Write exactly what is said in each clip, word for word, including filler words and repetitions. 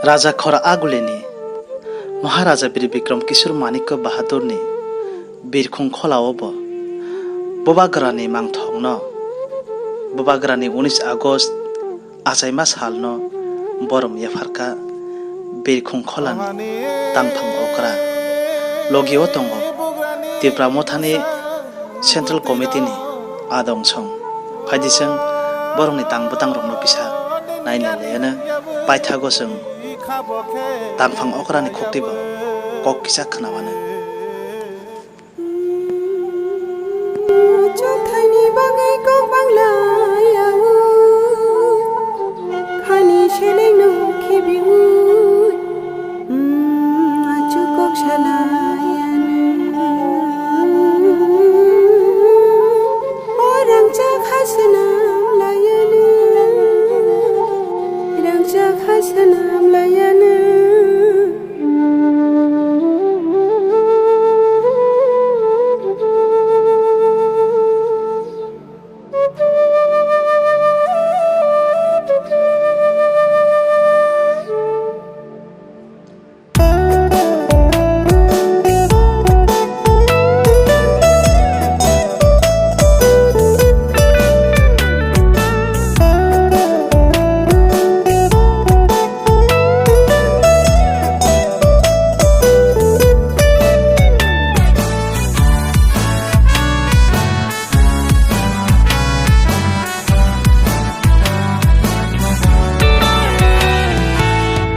Raja Khora Agulini Maharaja Bir Bikram Kishore Manikya Bahadurni birkhung kholao bo Bubagrani mangthokno, Bubagrani unis August achaima salno borom yapharkha birkhung kholani tangphang okra. Logio tongo Tipra Mothani Central Committee ni adong song. Phaidi chwng borokni tang bwtang rokno kisa nainai laiano paithago chwng tangphang okrani khuktibo kok kisa khwnawano. Chwngthaini bagwi kok bangla yaui, khani selengno khibiui, mm, achuk kok salai ano. O rangchak ha swnam lai ano, rangchak ha swnam lai ano.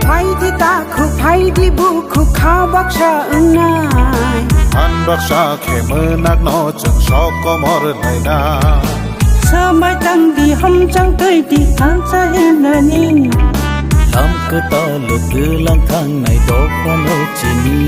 Phaidi takhuk, phaidi bukhuk, kha baksa wngnai. Han baksa khe mwnakno chwng sok komor lainai. Samai tangdi, hamchang twi di, kansa himnani. Lam kwtal twlang thangnai dopha no chini.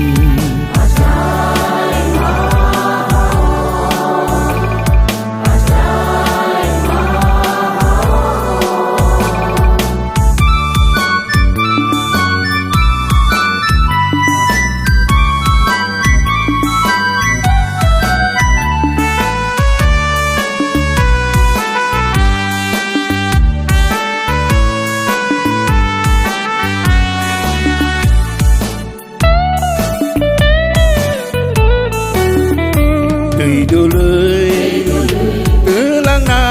Twi dului twlangna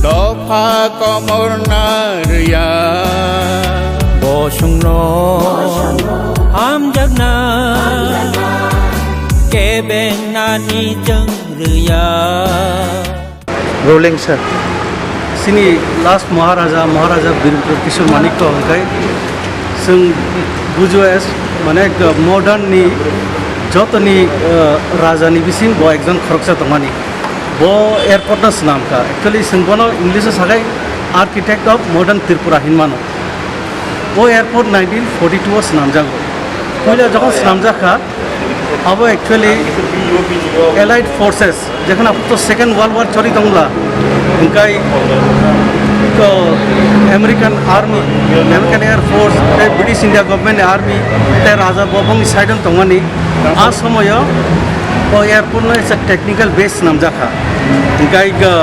dopha komorna rwya. Bosongno hamjakna kebengnani chwng rwya. Rolling sir. Chini last Maharaja, Maharaja Birendra Kishore Manikya hwnkhe chwng bujo as, mane, modern ni jotoni, uh, raja ni bising bo ekjon khoroksa tongmani. Bo airport no swnamkha. Actually chwng bono English o sakhai architect of modern Tripura hinmano. O airport nineteen forty-two o swnamjago. Puila jokhon swnamjakha, abo actually Allied Forces, jekhon aphuru to Second World War choli tongla, hwnkhe to American Army, American Air Force, tei British India Government ni Army, tei Raja Bobongni side o tongmani, a somoyo o airport no as a technical base swnamjakha. Hwnkhe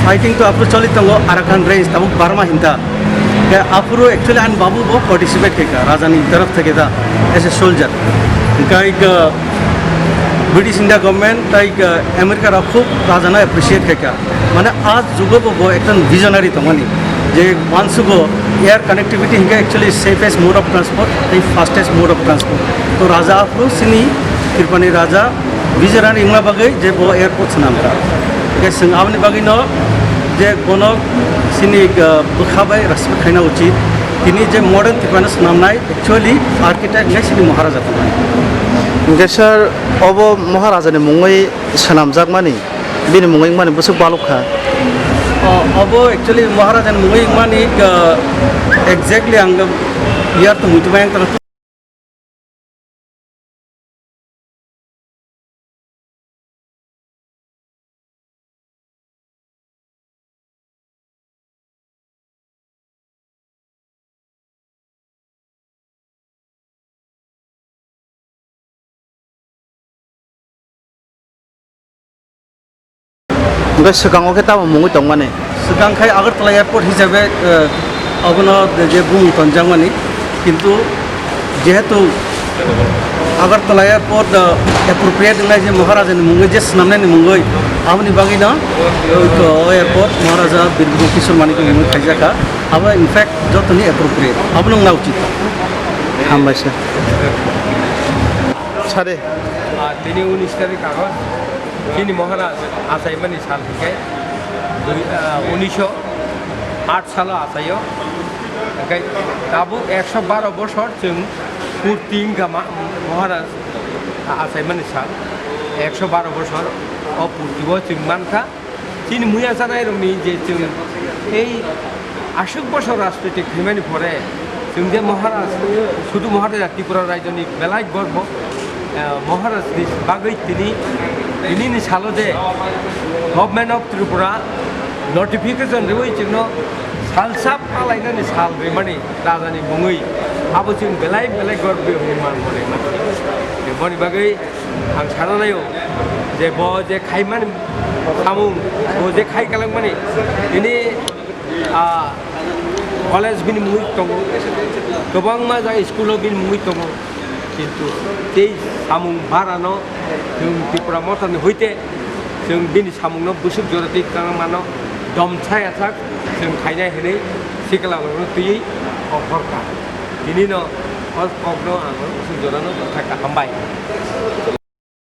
fighting to aphuru choli tongo Arakan Range, tabuk Burma hinta. Khe aphuru actually ani babu bo participate khaikha rajani taraf theke da as a soldier. Hwnkhe, uh, British India government tai, uh, America rok khub rajano appreciate khaikha. Mane a jugo bo, bo ekjon visionary tongmani je wansugo air connectivity hwnkhe actually safest mode of transport tei fastest mode of transport. To raja aphuru chini Tripurani raja visionary wngma bagwi je bo airport swnamkha. Hwnkhe chwng aboni bagwino je bono chini, uh, bwkha bai respect khaina uchit. Tini je modern Tripurano swnamnai actually architect hwnkhe chini Maharaja tongmani. Hwnkhe sir, obo Maharajani mungwi swnamjakmani, bini mungwi wngmani bwswk balok kha? O, obo actually Maharajani mungwi wngmani, uh, exactly ang year to muitu bai ang tong. Hwnkhe swkango khe tamo mungwi tongmani? Swkang khai Agartala Airport hisabe, eh, Abono je bumung tonjakmani, kintu jehetu Agartala airport, uh, appropriate wngnai je Maharajani mungwi je swnamnani mungwi, aboni bagwino o airport Maharaja Bir Bikram Kishore Manikni mungwi khaijakha. Abo in fact jotoni appropriate, abono wngna uchit. Hambai sir. Sare. Ah, tini unis tarik August, chini Maharaj achaimani sal hwnkhe dui, ah, unisho aat salo achaio. Hwnkhe tabuk ekso baro bosor chwng purti wngkha ma-, Maharaj achaimani sal. Ekso baro bosor o purtio chwng mankha. Chini muya chanairokni je chwng ei aswk bosor rajniti khaimani pore chwng je Maharaj, sudu Maharaj Tripura raijoni belai gorbo, eh, Maharajni bagwi tini, tinini salo je Government of Tripura notification riwi chwngno salsa palainani sal rimani rajani mungwi abo chwng belai belai gorbo hwnwi man mone mani. Boni bagwi ang sana naio je bo je khaimani samung, bo je khai kalangmani, ini, ah, college bini mungwi tongo, kwbangma jaga school o bini mungwi tongo, kintu tei samung barano chwng Tipra Mothani hoite chwng bini samungno bwswk jora twi tangna mano, domsa yachak chwng khainai hinwi sikla rokno twiwi kok horkha. Tinino o kokno ang bwswk jorano thakha, hambai.